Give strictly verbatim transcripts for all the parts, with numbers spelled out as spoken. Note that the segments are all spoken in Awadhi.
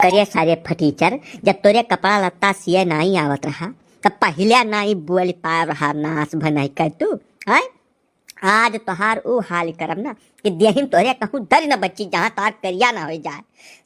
करे सारे फटीचर, जब तोरे कपड़ा लत्ता सिए नाई आवत रहा, तब पहिले नाई बोल पाव रहा, नास भनई कर तू, हैं? आज तोहार ऊ हाल करब ना कि देहिन तोरे कहूँ दर न बची, जहाँ तार करिया ना हो जाए।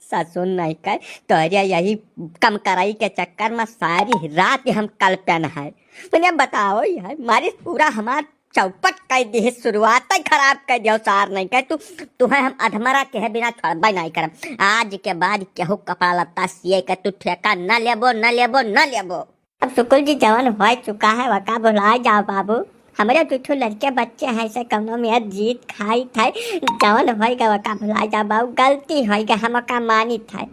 ससुर नहीं कर, तोरे यही कम कराई के चक्कर में सारी रात हम कलपन है। तूने बताओ ही है, मारी पूरा हमार चौपट कर दी, शुरुआत ही खराब कर दियो सार नहीं कर तू। तुहे हम अधमरा के है बिना छोड़बे नहीं करब। आज के बाद केहू कपड़ा लत्ता सिए के तू ठेका न लेबो, न लेबो, न लेबो। अब सुकुल जी, जवन हो चुका है वका भुला जाओ बाबू। हमरे दू ठो लड़के बच्चे हैं, से कौनो में जीत खाई थे, जवन हो गए वका भुला जाओ बाबू। गलती हो गए, हम ओका मानी थे।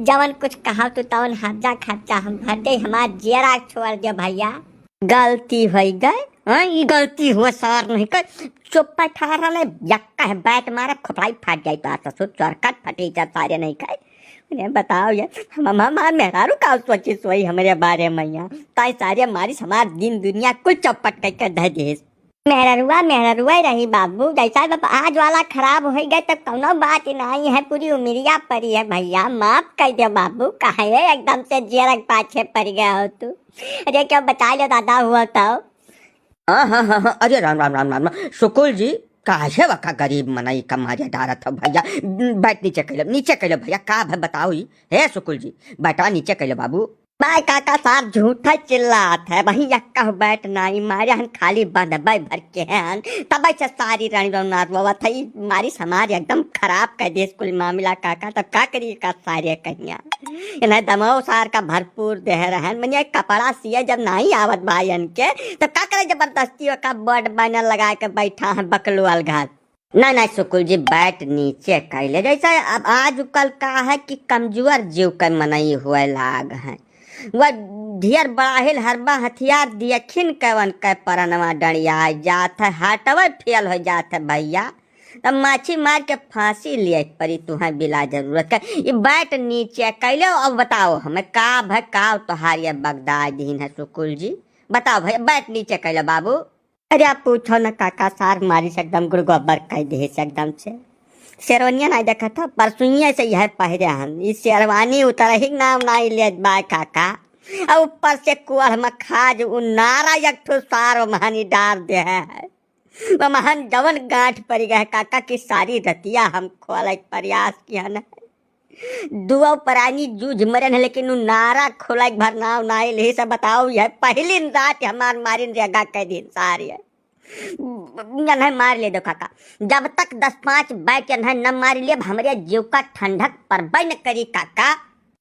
जवन कुछ कहा तू तवन हर्जा खर्चा हम भर दे, हमार जियरा छोड़ दे भैया। गलती हो गए, हाँ, ई गलती हुआ सार नहीं कर। चुप ठार रहे, यक्का है बैट मारे, खोपड़ाई फाट जाए तो ससुर चरकट फटी जा सारे नहीं खाए। उन्हें बताओ ये, हम, हम, हमार मेहरारू का सोची सोई हमरे बारे में यहाँ। ताई सारे मारिस हमार दिन दुनिया कुल चौपट कह के धर दिस। मेहररुआ, मेहररुआ ही रही बाबू, जैसा बाप आज वाला खराब हो गए तो कौनो बात ही नहीं है, पूरी उमरिया पड़ी है भैया, माफ कर दो बाबू, काहे एकदम से जियरक पाछे पड़ गया हो तू। अरे क्यों बचा लो दादा हुआ तो। हाँ, हाँ, हाँ, हाँ, अरे राम, राम, राम, राम, राम। सुकुल जी, काहे वका गरीब मनई का मारे डारत हो भैया? बैठ नीचे कैले, नीचे कैले भैया, का भाई बताओ ही? हे सुकुल जी, बैठा नीचे कैले बाबू। बाय काका सार झूठा चिल्लात है, वही यक्का बैठ नाई मारे हन, खाली बंधबे भर के हन, तब से सारी रानी रौनाथ बाबा था, ई मारी समाज एकदम खराब कर दे कुल मामला काका, तब का करिए का सारे कहिया। इन्हें दमाओ सार का भरपूर देह रहन, मनिया कपड़ा सिए जब नाई आवत भाई इनके, तब का करे जबरदस्ती ओका बोर्ड बैनर लगा के बैठा है बकलू अलघात। नहीं, नहीं, सुकुल जी, बैठ नीचे कैले। जैसे अब आजकल का है कि कमजोर जीव के मनई हुए लाग है। वह ढेर बड़ाहिल हरबा हथियार दियखिन के उनके परनवा डंडिया जात है, हार्टवे फेल हो जात है भैया। तब माछी मार के फांसी लिए परी तुहें बिला जरूरत के। ये बैठ नीचे कैले। अब बताओ हमें का भय का तोहार ये बगदाय दीन है सुकुल जी? बताओ भैया, बैठ नीचे कैले बाबू। अरे आप पूछो न काका, सार मारी से एकदम गुड़गोबर कह दे से एकदम से। शेरवानिया नहीं देखा था, परसुइये से यह पहिरे हन। ई शेरवानी उतर ही नाम नहीं लेत बा काका। और ऊपर से कुअर में खाज उ नारा एक ठो सार महनी डार दे है। महन जवन गांठ पड़ गए काका की सारी रतिया हम खोले के प्रयास किया न। दुआ प्राणी जूझ मरन है, लेकिन उ नारा खोले के भर नाव ना आइल। यही सब बताओ, यह पहली रात हमार मारिन रेगा के दिन सारी है। इन्हें मार ले दो काका, जब तक दस पाँच बैट इन्हें न मार ले, हमरे जीव का ठंडक परबे न करी काका।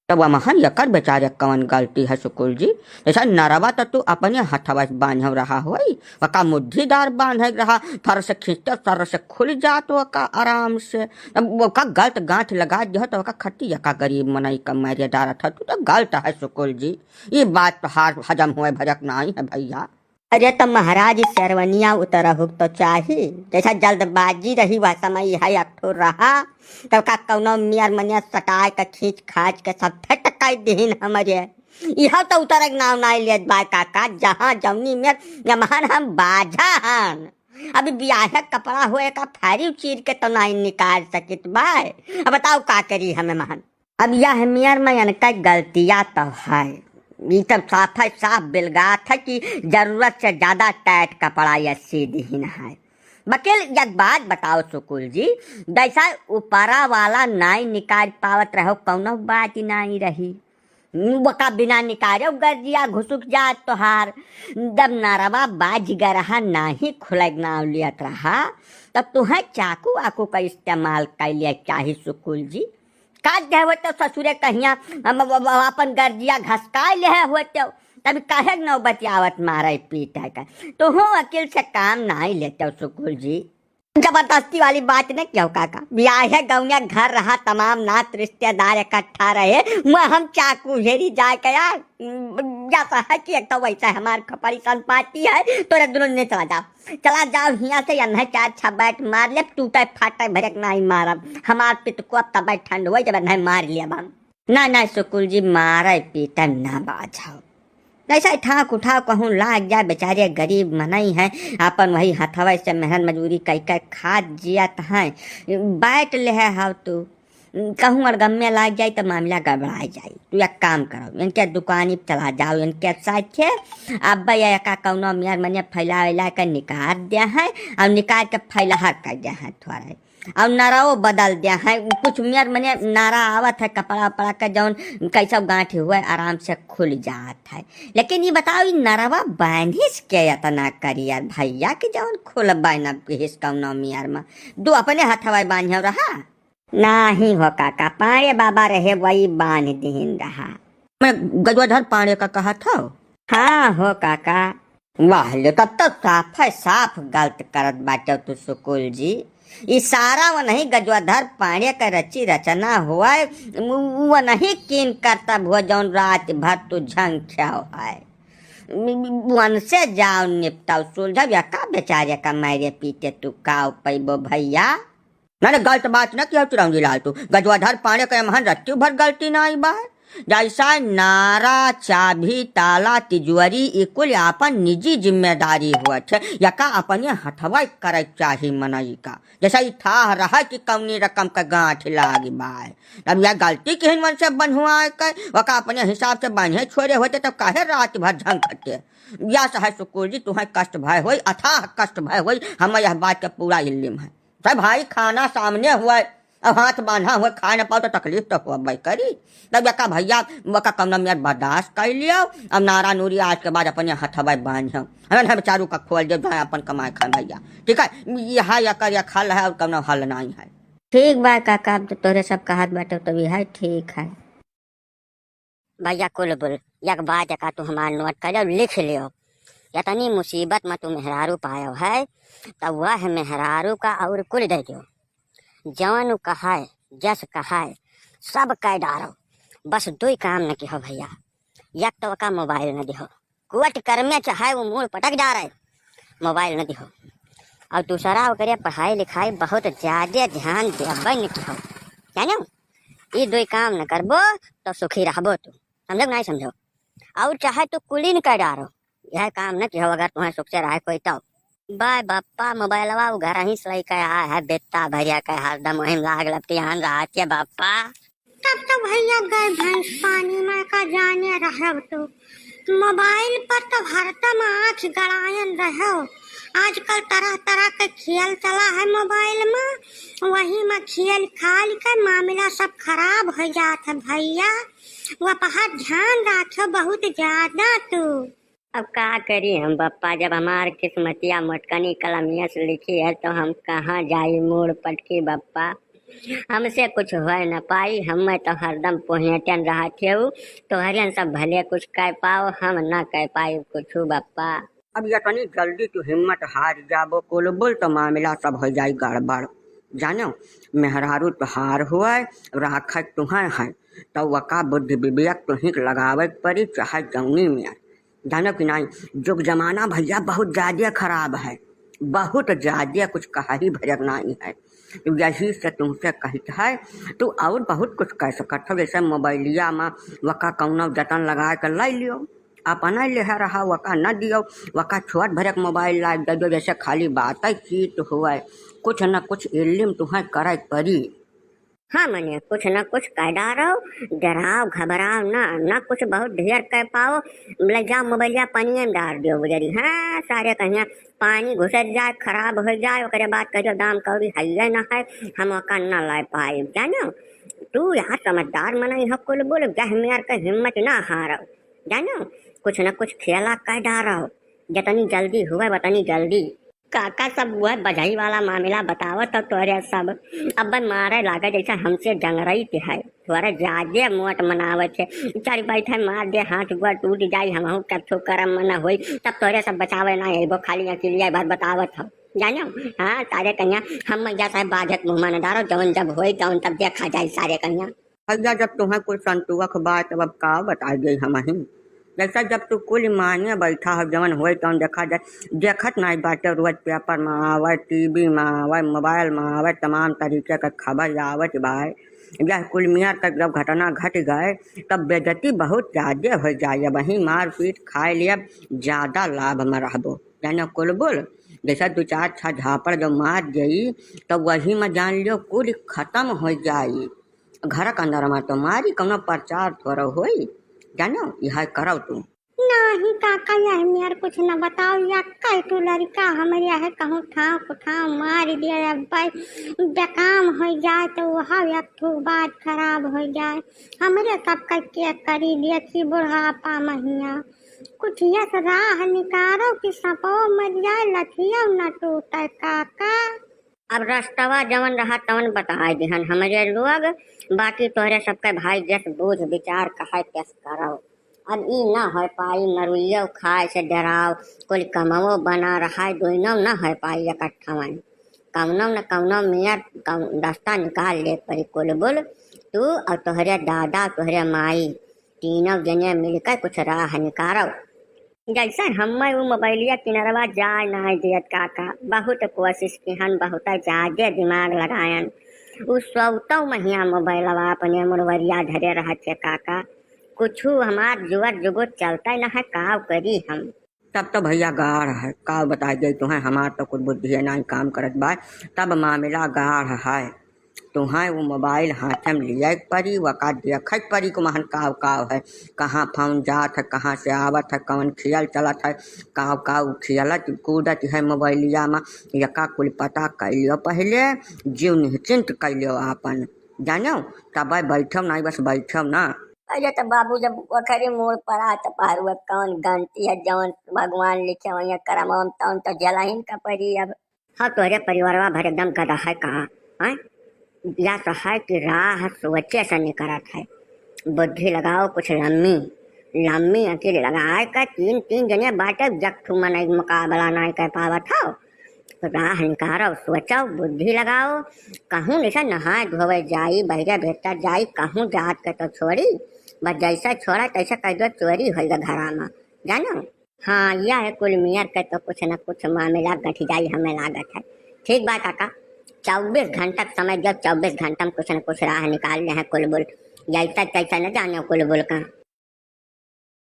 तब वह महन यकर बेचारे कवन गलती है सुकुल जी? जैसा नरवा तो तू अपने हथवा से बांधव रहा होई, वका मुट्ठीदार बांधे रहा, फर से खींचते सर से खुल जात वका आराम से। अब वका गलत गांठ लगा दिया तो वका खटिया का गरीब मनई का मारे डारत है, तू तो गलत है सुकुल जी। ये बात तो हार हजम हुए भरक नहीं है भैया। अरे तो महाराज शेरवनिया उतरहुक तो चाही, जैसा जल्दबाजी रही वह समय है अक्ठो रहा, तब का कौनो मियर मनिया सटाए के खींच खाच के सब फेट कर दीन हमरे। इहो तो उतरे के नाव नाई लेत बा काका, जहाँ जौनी में यमहन हम बाझा हन। अभी बियाहे कपड़ा होए का फारी चीर के तो नाई निकाल सकित बा। अब बताओ का करी हमें महन। अब यह मेर में इनका गलतिया तो है, ई तब साफ है, साफ बेलगात है कि जरूरत से ज्यादा टाइट कपड़ा यह सी दीन है। बकिल एक बात बताओ सुकुल जी, जैसा ऊपरा वाला नाई निकाल पावत रहो, कौनो बात ही नाई रही। वका बिना निकाले गर्जिया घुसुक जात तोहार। जब नरवा बाज गरहा नाही खुलग नाव लियत रहा, तब तुहें चाकू आकू का इस्तेमाल कर लिया चाही सुकुल जी। का दे होते ससुरे कहिया, हम अब, अब अपन गर्जिया घसकाए ले होते, तब काहे के नौबत आवत मारे पीटे का। तो हो वकील से काम नाई लेते सुकुल जी। जबरदस्ती वाली बात न क्यों काका, ब्याहे गौनिया घर रहा, तमाम नात रिश्तेदार इकट्ठा रहे, मैं हम चाकू हेरी जाए के यार, या तो है कि एक तो वैसा हमार खपड़ी संपाती है, तोरे दोनों ने चला जाओ, चला जाओ हियां से, यन्हे चार छह बैट मार ले, टूटे फाटे भरक नहीं मारब, हमार पितको तबे ठंड हुई जब यन्हे मार लिया हम। ना, ना, सुकुल जी, मारे पीटे ना बाझाओ। ऐसा ठाक उठाओ कहूँ लाग जाए, बेचारे गरीब मनई हैं, आपन वही हथवे से मेहनत मजदूरी कई के खात जियत हैं। बैठ ले है हाव तू, कहूँ अड़गम्मे लाग जाई त मामला गड़बड़ा जाई। तू एक काम करो, इनके दुकानी पे चला जाओ, इनके साथे। अब या एका कौनो मेर मने फैला वैला के निकाल दे हैं, और निकाल के फैलहर कर दे हैं थोड़ा, और नरवो बदल दे हैं। कुछ मेर मने नरा आवत है, कपड़ा उपड़ा के जौन कैसो गांठ हुए आराम से खुल जात है। लेकिन ये बताओ, ये नरवा बांधिस के इतना करियर भैया कि जौन खुल बाइन अब हिस कौनो मेर में? दो अपने हथवा बांधे रहा। नाही हो काका, पांड़े बाबा रहे वही बांध दिहिन रहा। मैं गजवाधर पांड़े का कहत हो? हाँ हो काका। वाह ले, तब तो साफ है, साफ गलत करत बाटे तू सुकुल जी। ई सारा वो नहीं गजवाधर पांड़े का रची रचना हुआ है, वो नहीं कीन करता हुआ जौन रात भर तू झंख्याओ है। उनसे जाओ निपटाओ, सुलझाओ, या का बेचारे का मारे पीटे तू का पैबो भैया? ना, ना, गलत बात ना किहो चिरौंजी लाल तू। गजवाधर पांड़े के एमहन रत्ती भर गलती नाई बा। जैसा नारा, चाभी, ताला, तिजोरी, ई कुल आपन निजी जिम्मेदारी होत है। यका अपने हथवा करे चाही मनई का। जैसा ई थाह रहा कि कौनी रकम का गांठ लागी बा। अब यह गलती किहिन मन से बन्हुआ के, वका अपने हिसाब से बांधे छोड़े होते तब काहे रात भर झंखते? या सहे सुकुल जी, तुहें कष्ट भय होई, अथाह कष्ट भय होई, हम यह बात के पूरा इल्लिम है। सब भाई खाना सामने हुआ, अब हाथ बांधा हुआ, खाए न पाओ तो तकलीफ तो होबे करी। तब यका भैया वका कौनो मेर बर्दाश्त कर लियो। अब नारा नूरी आज के बाद अपने हथवा बांध हम, हमें हम चारू का खोल दे, जाए अपन कमाए खाए भैया, ठीक है? यह यकर यक हल है और कौनो हल नहीं है। ठीक बा काका, अब तो तोरे सब कहत बाटे तब यह ठीक है। भैया कुलबुल, एक बात का तू हमार नोट कर लियो, लिख लियो। यतनी मुसीबत में तू मेहरारू पायो है, तब वह मेहरारू का और कुल दे दियो। जवन उ कहाए, जस कहाए, सब कह डारो। बस दुई काम न किहो भैया, एक तो का मोबाइल न दिहो, कोट कर में चाहे वो मूड़ पटक डारे, मोबाइल न दिहो। और दूसरा ओकरे पढ़ाई लिखाई बहुत ज्यादा ध्यान देबे न किहो, जानो? ई दुई काम न करबो तो सुखी रहबो तू, समझो कि नहीं समझो? और चाहे तू कुलीन कर डारो, यह काम न किहो अगर तुम्हें सुख से रहे कोई तो। बाय बप्पा, मोबाइलवा उ घर ही से लेके आया है, बेटा भैया के हरदम वही में लाग लपटियान रहत है बप्पा। तब तो भैया गए भैंस पानी में का जाने रहब तू। मोबाइल पर तो हरदम आँख गड़ायन रहो। आजकल तरह तरह के खेल चला है मोबाइल में, वही में खेल खाल के मामला सब खराब हो जात है भैया। वह पर ध्यान रखो बहुत ज्यादा तू। अब का करी हम बप्पा, जब हमार किस्मतिया मोटकनी कलमिया से लिखी है तो हम कहाँ जाई मूड़ पटकी बप्पा। हमसे कुछ होए न पाई, हमें तो हरदम पोहेटन रहत हेऊ, तोहरियन सब भले कुछ कह पाओ, हम न कह पाई कुछ बप्पा। अब यतनी जल्दी तू हिम्मत हार जाबो कुलबुल तो मामला सब हो जाई गड़बड़। जानो, मेहरारू तोहार हुए, राखत तुहें है, तो वका बुद्धि विवेक तुही के लगावे के पड़ी, चाहे जौनी में। जानो कि नाई, जुग जमाना भैया बहुत ज्यादा खराब है, बहुत ज्यादा, कुछ कहा ही भरक नाई है। तो यही से तुमसे कहित है, तू और बहुत कुछ कह सकत हो, जैसे मोबाइलिया में वका कौनो जतन लगा के लै लियो, अपना लेहे रहा, वका न दियो, वका छोट भरक मोबाइल ला दे दो, जैसे खाली बात चीत हुए, कुछ न कुछ इल्लिम तुहें करे पड़ी। हाँ, मने कुछ न कुछ कह डारो, डराओ, घबराओ ना, ना कुछ बहुत ढेर कह पाओ, ले जाओ मोबाइलिया पानिये में डार दियो बुजरी। हाँ, सारे कहिया पानी घुसर जाए, खराब हो जाए, ओकरे बाद कहियो दाम कौड़ी हइये ना है, हम ओका ना लै पाइब, जानो। तू यार समझदार मनई हो कुलबुल, गह मेर के हिम्मत ना हारो, जानो। कुछ न कुछ खेला कह डारो, जतनी जल्दी हुए वतनी जल्दी। काका सब वह बजई वाला मामला बतावत हो तोरे सब। अब मारे लागे जैसे हमसे जंगरई के है। तोरे जादे मोट मनावत है। चल बैठे मार दे हाथ गोड़ टूट जाई, हमहू कच्छो करम मना होई। तब तोरे सब बचावे ना अइबो, खाली अकेलिया बात बतावत हो। जानो? हाँ, सारे कहिया हम मैया साहब बाधक मुँह मन डारो, जौन जब होई तौन तब देखा जाई सारे कहिया। भैया, जब तुहें कुल संतुअख बा, तब अब का बताई गई हमही। जैसा जब तू कुल माने बैठा हो, जवन होए तवन देखा जाए। देखत नाई बाटे, रोज पेपर में आवे, टीवी में आवे, मोबाइल में आवे, तमाम तरीके के खबर आवत बा। यह कुल मियाँ तक जब घटना घट गए, तब बेइज्जती बहुत ज्यादा हो जाए। वहीं मारपीट खाए लिए ज्यादा लाभ में रहबो। जाने कुलबुल, जैसा दो चार छह झापड़ जो मार जाई, तब वही में जान लियो कुल खत्म हो जाई। घर के अंदर मा तो मारी, कौनो प्रचार थोड़ा होई, जानो, यह करौ तू। नाही काका, यह मेर कुछ न बताओ, या कई तू लड़का हमरे है कहूँ ठाव कुठाव मार दिया, अब भाई बेकाम हो जाए तो वह एक ठो बात खराब हो जाए। हमरे सब का के करी दिया थी बुढ़ापा महिया, कुछ यस राह निकारो कि सपो मर जाए, लठियो न टूटे काका। अब रस्तवा जवन रहा तवन बताए दिहन हमरे लोग, बाकी तोहरे सबके भाई जस बूझ विचार कहे तस करो। अब ई न हो पाई, मरुइयो खाए से डराओ, कुल कमवो बना रहा है, दोनों न हो पाई इकट्ठवन। कौनो न कौनो मेर कौ-, रास्ता निकाल ले पड़ी कुलबुल, तू और तोहरे दादा, तोहरे माई, तीनों जने मिलकर कुछ राह निकारो। जैसे हम्मे उ मोबाइलिया किनरवा जाए नाई दियत काका, बहुत कोशिश किहन, बहुत जादे दिमाग लगायन। उ सौतौ महिया मोबाइलवा अपने मुड़वरिया धरे रहत है काका, कुछू हमार जुअर जुगुत चलता न है, काव करी हम। तब तो भैया गाढ़ है, काव बताई दे तुहें, हमार तो कुछ बुद्धि है नाई काम करत बा, तब मामला गाढ़ है। तुहें वो मोबाइल हाथे में लिया के परी, वका देखे के परी कि महन काव काव है, कहाँ फोन जात है, कहाँ से आवत है, कौन खेल चलत है, काव काव खेलत कूदत है मोबाइलिया में, यका कुल पता कैलियो पहले, जीव निश्चिंत कैलियो आपन, जानो, तब बैठो नहीं, बस बैठो ना। अरे तो बाबू, जब ओखरी मूड़ पर आ तो पहरुआ कौन गलती है, जौन भगवान लिखे वही करम, हम तौन तो जलाइन का परी। अब हाँ, तोहरे परिवारवा भर एकदम गधा है का, हैं? या तो है कि राह सोचे से निकरत है। बुद्धि लगाओ कुछ लम्मी, लम्मी अकिल लगाए का तीन, तीन जने बाटे, जग ठू मनई मुकाबला नाई कर पावत हो। राह निकारो, सोचो, बुद्धि लगाओ। कहूँ निशा नहाए धोवे जाई, बहिरे भीतर जाई, कहूँ जात के तो छोड़ी, बस जैसे छोड़ा तैसे कह दो चोरी होई गा घरा में, जानो। हाँ, यह कुल मेर के तो कुछ न कुछ मामला गठ जाई, हमें लागत है। ठीक बा काका, चौबीस घंटा के समय दियो, चौबीस घंटा में कुछ न कुछ राह निकाल ले हैं कुलबुल। जैसा तैसा न जाने कुलबुल का।